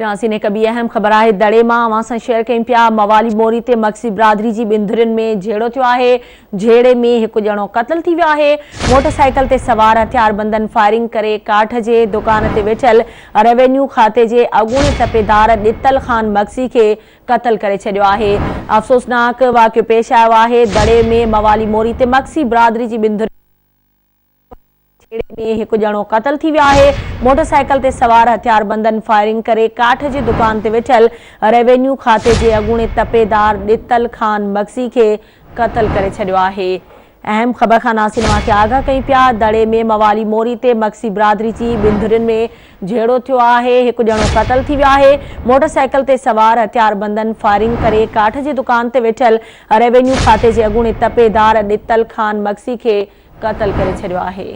ناظرين هڪ ٻي اهم خبر آهي دڙي مان اوهان سان شيئر ڪيون پيا موالي موري تي مگسي برادري جي ٻن ڌرين ۾ جهيڙو ٿيو آهي جهيڙي ۾ هڪ ڄڻو قتل ٿي ويو آهي موٽر سائيڪل تي سوار هٿياربندن فائرنگ ڪري ڪاٺ جي دڪان تي ويٺل روينيو کاتي جي اڳوڻي تپيدار ڏتل خان مگسي کي قتل ڪري ڇڏيو آهي افسوسناڪ واقعو پيش آيو آهي دڙي ۾ موالي موري تي مگسي برادري جي ٻن ڌرين جهيڙي ۾ هڪ ڄڻو قتل ٿي ويو آهي، موٽر سائيڪل تي سوار هٿياربندن فائرنگ ڪري ڪاٺ جي دڪان تي ويٺل روينيو کاتي جي اڳوڻي تپيدار ڏتل خان مگسي کي قتل ڪري ڇڏيو آهي. اهم خبر کان ناصر اوهان کي آگاهه ڪيون پيا، دڙي ۾ موالي موري تي مگسي برادري جي ٻن ڌرين ۾ جهيڙو ٿيو آهي، هڪ ڄڻو قتل ٿي ويو آهي، موٽر سائيڪل تي سوار هٿياربندن فائرنگ ڪري ڪاٺ جي دڪان تي ويٺل روينيو کاتي جي اڳوڻي تپيدار ڏتل خان مگسي کي قتل ڪري ڇڏيو آهي.